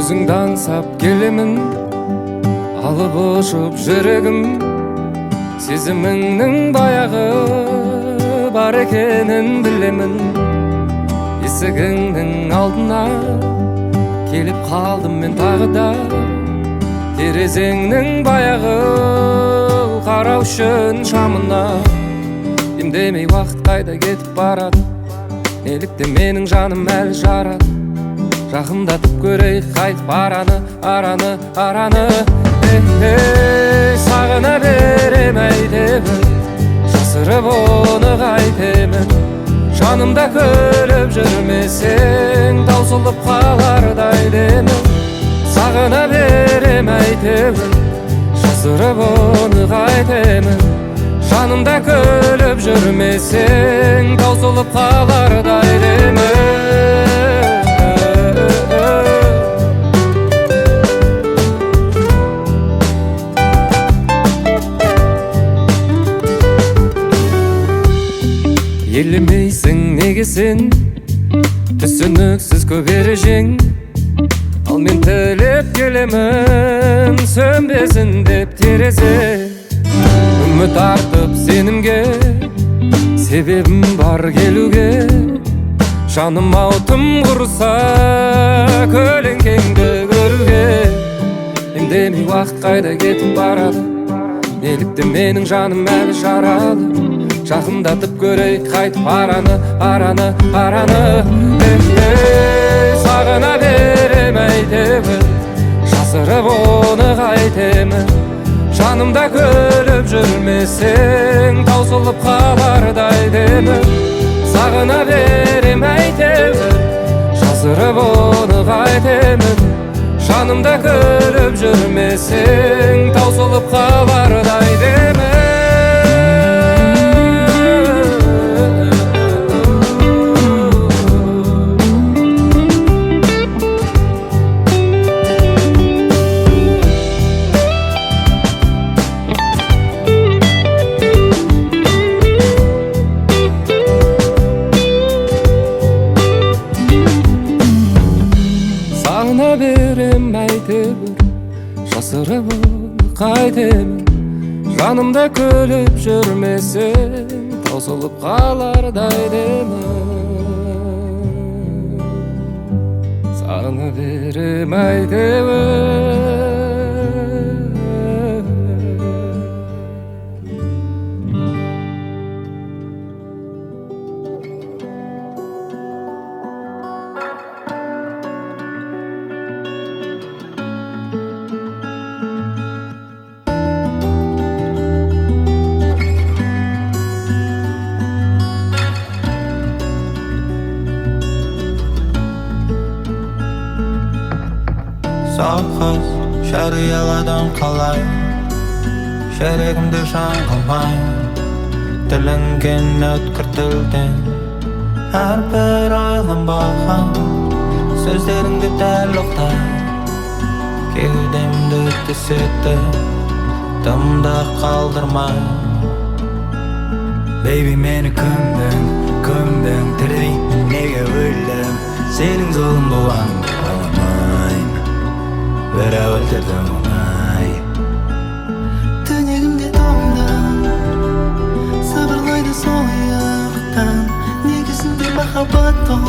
Өзіңді аңсап келемін, алып ұшып жүрегім. Сезіміңнің баяғы бар екенін білемін. Есігіңнің алдына келіп қалдым мен тағы да. Терезеңнің баяғы қарау үшін шамына. Демдемей уақыт қайда кетіп барады, неліктен менің жаным әлі жарады. Жақындатып көрейік қайтып араны, араны, араны. Сағына берем әйтеуір, жасырып оны қайтемін. Жанымда күліп жүрмесең, таусылып қалардай демім. Сағына берем әйтеуір, жасырып оны қайтемін. Жанымда күліп жүрмесең, таусылып қалардай демім. Елемейсің неге сен, түсініксіз көп ережең. Ал мен тілеп келемін, сөнбесін деп терезе. Үміт артып сенімге, себебім бар келуге. Жаным ау тым құрыса, көлеңкеңді көруге. Емдемей уақыт қайда кетіп барады, неліктен менің жаным әлі жаралы. Жақындатып көрейік қайтып араны, араны, араны. Сағына берем әйтеуір, жасырып оны қайтемін. Жанымда күліп жүрмесең, таусылып қалардай демім. Сағына берем әйтеуір, жасырып оны қайтемін. Жанымда күліп жүрмесең, таусылып қалардай демім. Сағына берем әйтеуір, жасырып оны қайтемін. Жанымда күліп жүрмесең, таусылып қалардай демім. Сағына берем әйтеуір. Соққыз жарияладың қалай, жүрегімді жаңғылмай. Тілінген өткір тілден әрбір ойланбаған сөздеріңді дәл оқтай. Кеудемді түсетті тымда қалдырмай. Baby мені көмдің, көмдің, тірілмеймін неге өлдім. Сенің жолың болғаныңды қаламаймын, бірақ өлтірдің оңай. Түнегімде тоңдым, сыбырлайды сол ұяқтан. Негізінде махаббат ол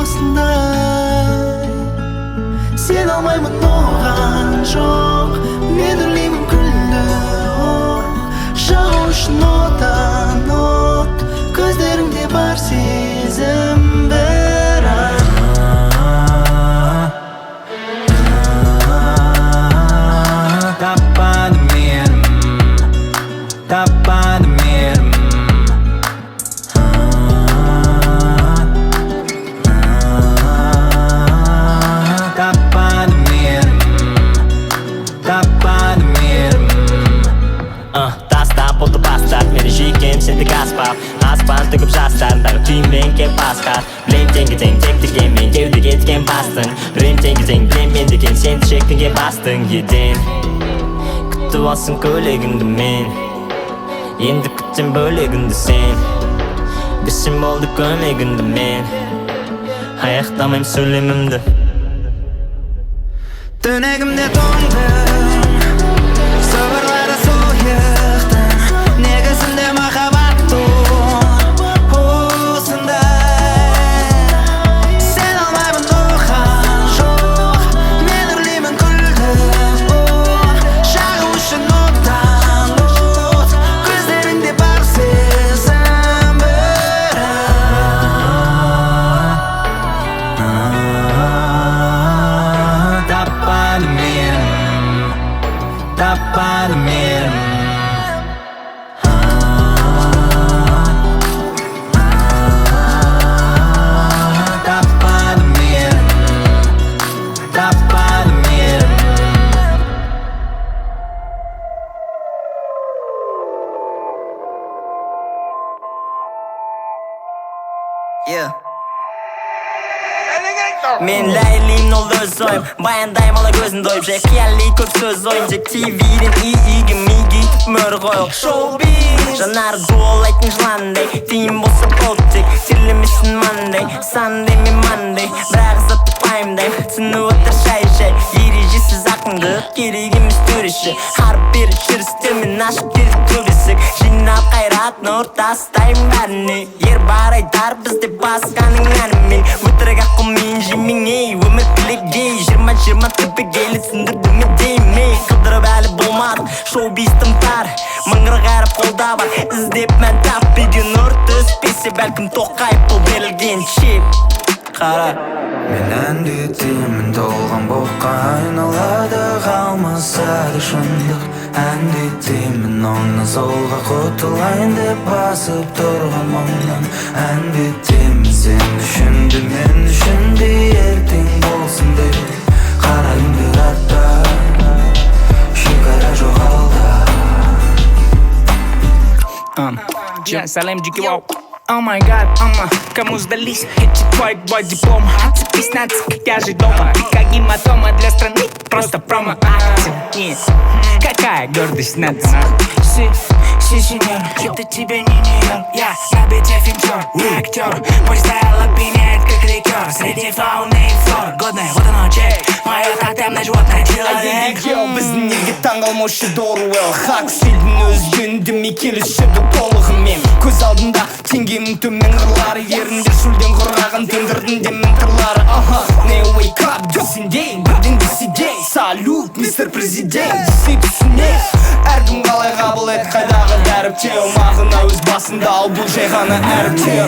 осындай. Сен алмаймын оған жоқ, мен үрлеймін күлді оқ. Жағу үшін одан от, көздеріңде бар сезім бірақ. Таппадым мейірім, таппадым мейірім. Таппадым мейірім, таппадым мейірім. Тастап болды бастап, мені жүйкем сендік аспап. Аспан төгіп жастарындағы түймен кеп басқа. Білем теңге тең тек дегенмен кеудеге тікен бастың. Білем теңге тең білем мен деген сен шектіңге бастың еден. Күтіп алсың көйлегіңді мен, енді күтсем бөлегіңді сен. Берсем болды көмегіңді мен, аяқтамаймын сөйлемімді. Түнегімде тоңдым, сыбырлады сойықтың. Негізінде махаббат осындай. Сен алмаймын оған, жоқ, мен үрлеймін күлді. Жағу үшін оттан от, көздеріңде бар сезім бірақ. Таппадым мейірім, таппадым мейірім. Таппадым мейірім, таппадым мейірім. Yeah. Мен Ләйлім, ол өз ойым. Баяндаймын ала көзін тойып. Жай қияли көп сөз ойын. Тек ТВ-ден үй үйге миге мөр қойып. Шоу-биз жанары дуалайтын жыландай. Тиын болса болды тек терлемесін мандай. Сандай мен мандай, бірақ затты пайымдаймын. Түсініп отыр шай-шай, ережесіз ақындық. Керек емес төреші, харып бері жүрістермен ашып келді көп есік. Жинап қайрат нұр тастаймын бәріне. Ер бар айтар бізде басқаның әнімен. Өтірік ақылмен жемең ей, өмір кілегей. 20-20 түбегейлі түсіндірді ме деймей. Қыдырып әлі болмадық, шоу-биз тым тар. Мыңғырық әріп қолда бар, іздеп мән тап. Үйге нұр түспесе бәлкім Тоқаев бұл берілген чип. Қара. Мен әндетемін толған боққа, айналада қалмаса да шындық. Әндетемін оңнан солға, құтылайын деп басып тұрған мұңнан. Әндетемін сен үшін де, мен үшін де, ертең болсын деп. Қара күндер артта, шекара жоқ алда. Сәлем, жеке. Oh my god, кому сдались эти твои два диплома? Отцепись, нацик, я же дома. Ты как гематома для страны, просто промо-акция. Нет, какая гордость нация. Си, си, сеньор, это тебе не Нью-Йорк. Я на бите финтер, не актер. Мой style опьяняет, как ликер. Среди фауны и флор, годная, вот оно, чек. Мое тотемное животное, человек. Біздің елге таңғалмаушы Оруэлл. Хакслидің өзі үндемей келіседі толығымен. Көз алдында теңгенің төмен қырлары, еріндер шөлден құрғаған тендердің демін қырлары. Аха, не wake up десеңдей, бірден деседей. Салют, мистер президент, десе түсінер. Әркім қалай қабыл ет қайдағы дәріптеу. Мағына өз басында, ал бұл жай ғана әріптеу.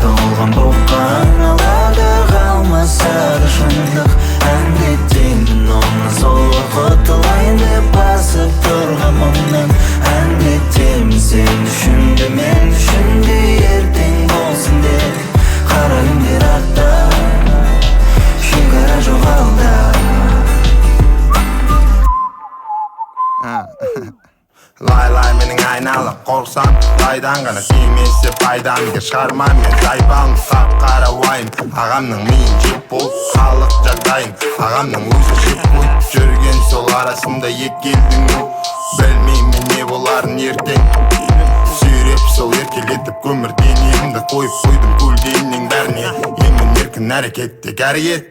Толған боққа, айналада қалмаса да шындық. Әндетемін оңнан солға, құтылайын деп басып тұрған мұңнан. Әндетемін сен үшін де, мен үшін де, ертең болсын деп. Қара күндер артта, шекара жоқ алда. Лай лай менің айналам, қорқсам лайдан ғана тимесе пайдам. Егер шығармам мен тайпалым, қап қара уайым. Ағамның миын жеп болып, халық жағдайын ағамның өзі жеп қойып жүрген. Сол арасында екі елдің білмеймін не боларын ертең. Сүйреп сол еркелетіп көмір денемді қойып қойдым көлденең бәріне. Емін еркін әрекет тек әрекет.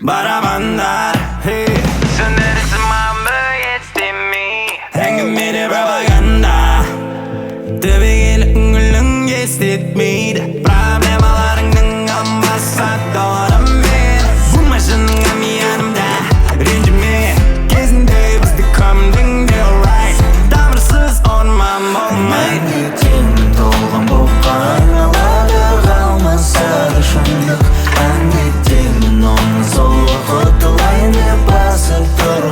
Барабандар, hey. Сөндірсін әңгімеде пропаганда. Түбегейлі көңілің естетмейді. Проблемаларыңның амбассадоры мен. Болмашының янымда, ренжіме. Кезінде бізді көмдің де, alright. Тамырсыз орман болмайды. Әндетемін толған боққа, айналада қалмаса да шындық. Әндетемін оңнан солға, құтылайын деп басып тұрған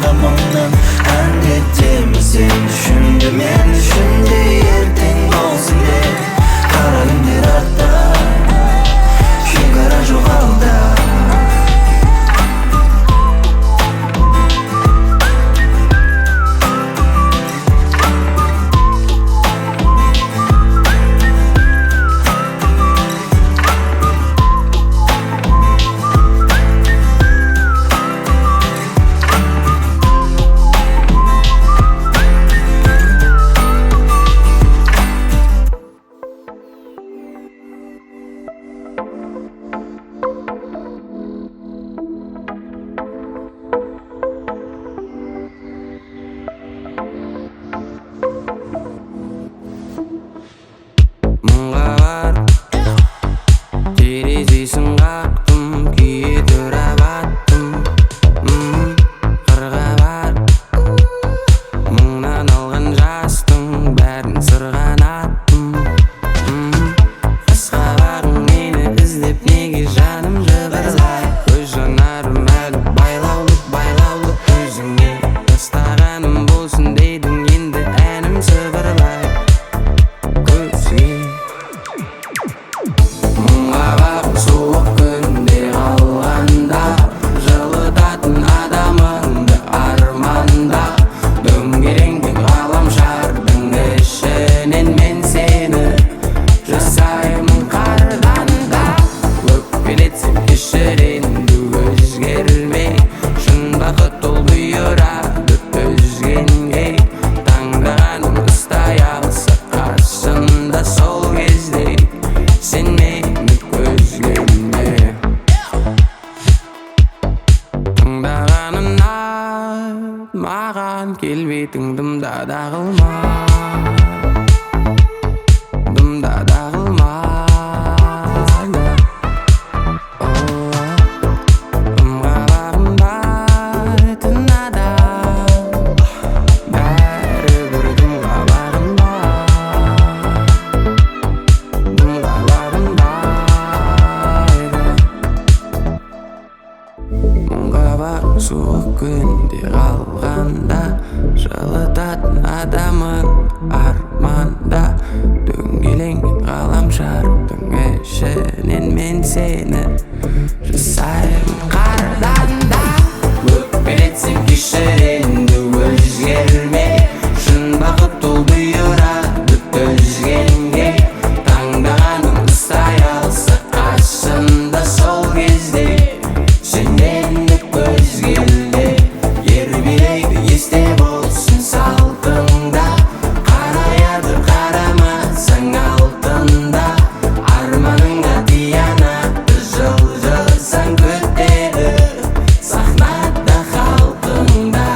Тыңдаған ұнап, маған келбетің дымда да қылма, дымда да қылмайды. Ым қабағындай тынада, бәрібір дым қабағында, дым қабағындайды. Мұң қабақ суық күнде қалғанда, жылытатын адамың арманда. Дөңгеленген ғаламшардың ішінен мен сені жасаймын қардан да. Өкпелетсем кешір енді, өзгерме. Шын бақыт ол бұйырады төзгенге. Таңдағаным ұстай алса қасымда, сол кезде сен енді көз келде. Ер билейді есте болсын салтыңда, қараяды қарамасаң алтында. Арманыңа дианатты жылжысаң күтеді сахнада халқыңда.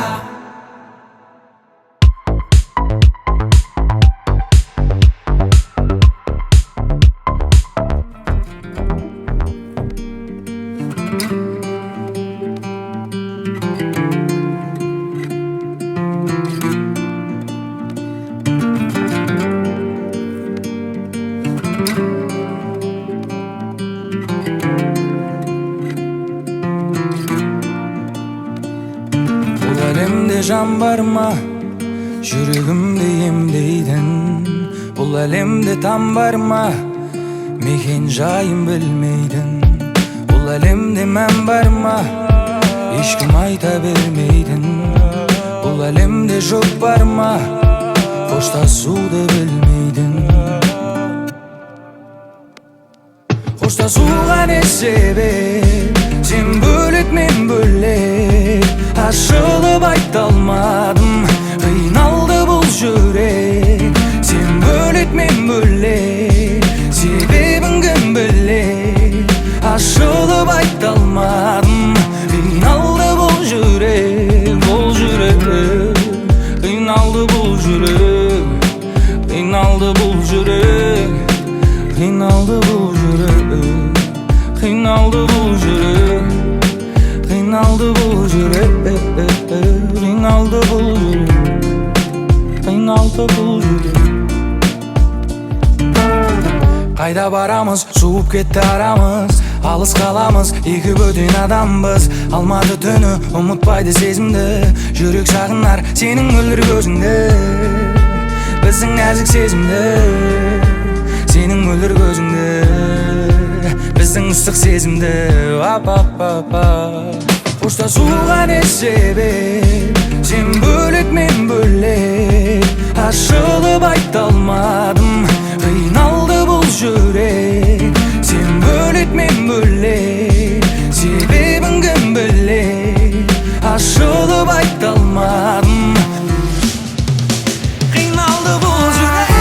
Бұл әлемде жан бар ма, жүрегімді емдейтін? Бұл әлемде там бар ма, мекен жайын білмейтін? Бұл әлемде мән бар ма, ешкім айта бермейтін? Бұл әлемде жұп бар ма, қоштасуды білмейтін? Қоштасуға не себеп, сен бөлек мен бөлек. Ашылып айта алмадым, қиналды бұл жүрек. Сен бөлек мен бөлек, себебін кім біледі? Ашылып айта алмадым, қиналды бұл жүрек, бұл жүрек. Қиналды бұл жүрек, қиналды бұл жүрек, қиналды бұл жүрек, қиналды бұл жүрек, қиналды бұл жүрек, қиналды бұл жүрек, қиналды бұл жүрек. Қайда барамыз, суып кетті арамыз, алыс қаламыз, екі бөтен адамбыз. Алматы түні ұмытпайды сезімді, жүрек сағынар сенің мөлдір көзіңді. Біздің нәзік сезімді, сенің мөлдір көзіңді, біздің ыстық сезімді. Ап-ап-ап-ап. Қоштасуға не себеп, сен бөлек мен бөлек. Ашылып айта алмадым, қиналды бұл жүрек. Сен бөлек мен бөлек, себебін кім біледі? Ашылып айта алмадым, қиналды бұл жүрек.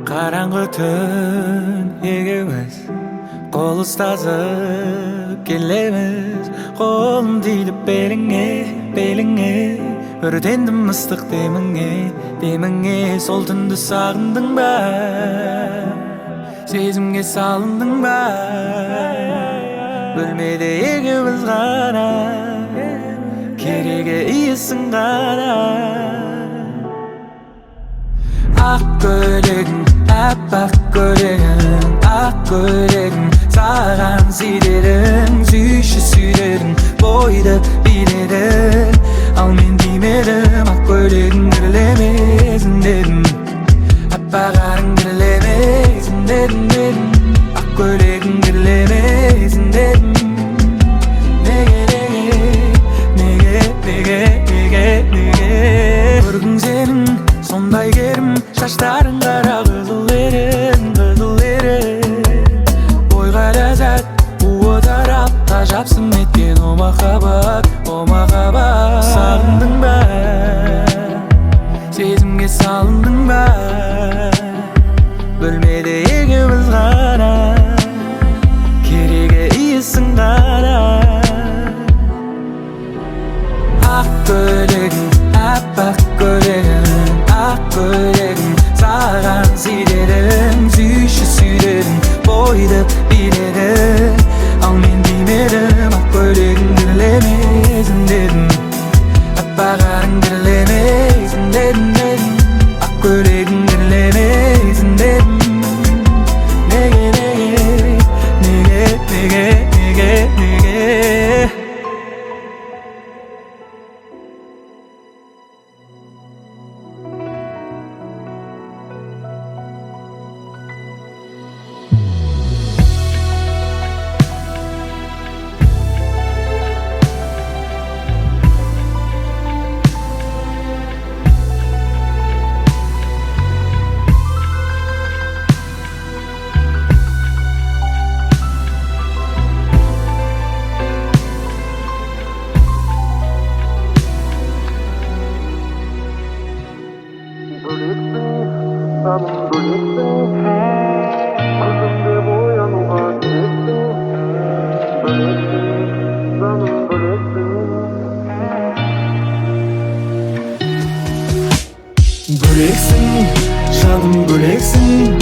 Қараңғы түн екеуміз қол ұстасып келеміз. Қолым тиді беліңе, беліңе, өртендім ыстық деміңе, деміңе. Сол түнді сағындың ба, сезімге салындың ба? Бөлмеде екеуміз ғана, кереге иісің ғана. Ақ көйлегің, аппақ көйлегің, ақ көйлегің, саған сүйдедің, сүйші сүйдедің, бойды биледің. Ал мен тимедім, ақ көйлегің кірлемесін дедім, аппақ арың кірлемесін дедім, дедім. Ақ көйлегің кірлемесін дедім. Ғажапсың неткен о махаббат, о махаббат. Сағындың ба, сезімге салындың ба? Бөлмеде екеуміз ғана, керегі иісің ғана. Ақ көйлегің, аппақ көйлегің, ақ көйлегің саған сүйдедің, сүйші сүйдедің, бойды биледің. Ал мен тимедім, ақ көйлегің дірлемесін дедім, аппақ арың дірлемесін дедім, дедім. Ақ көйлегің дірлемесін дедім. Неге, неге, неге, неге, неге, неге? Бөлексің, жаным бөлексің,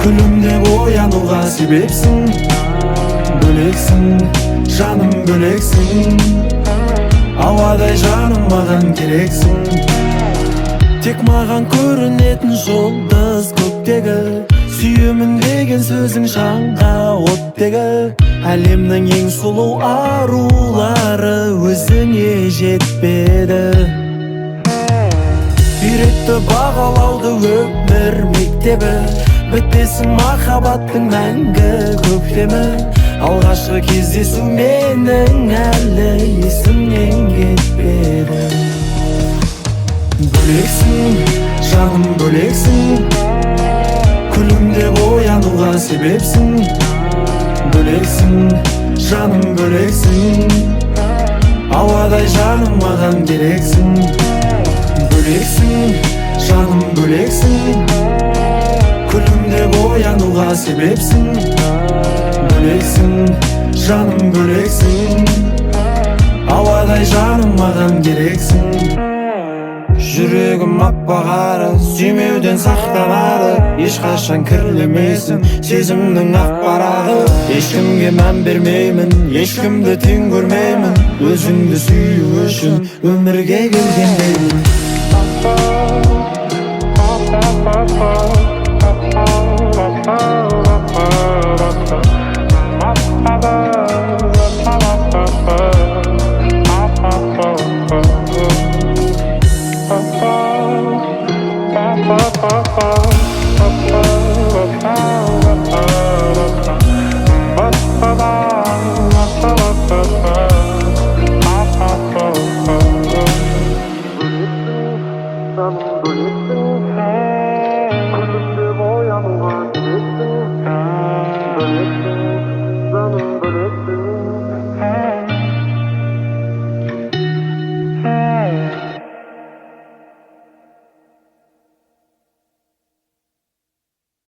күлімдеп оянуға себепсің. Бөлексің, жаным бөлексің, ауадай жаным маған керексің. Тек маған көрінетін жұлдыз көктегі, сүйемін деген сөзің жанға оттегі. Әлемнің ең сұлу арулары өзіңе жетпеді. Үйретті бағалауды өмір мектебі, бітпесін махаббаттың мәңгі көктемі. Алғашқы кездесу менің әлі есімнен кетпеді. Бөлексің, жаным бөлексің, күлімдеп оянуға себепсің. Бөлексің, жаным бөлексің, ауадай жаным маған керексің. Бөлексің, жаным бөлексің, күлімдеп оянуға себепсің. Бөлексің, жаным бөлексің, ауадай жаным маған керексің. Жүрегім аппақ ары, сүймеуден сақтанады. Ешқашан кірлемесін сезімнің ақ парағы. Ешкімге мән бермеймін, ешкімді тең көрмеймін. Өзіңді сүю үшін өмірге келгендеймін.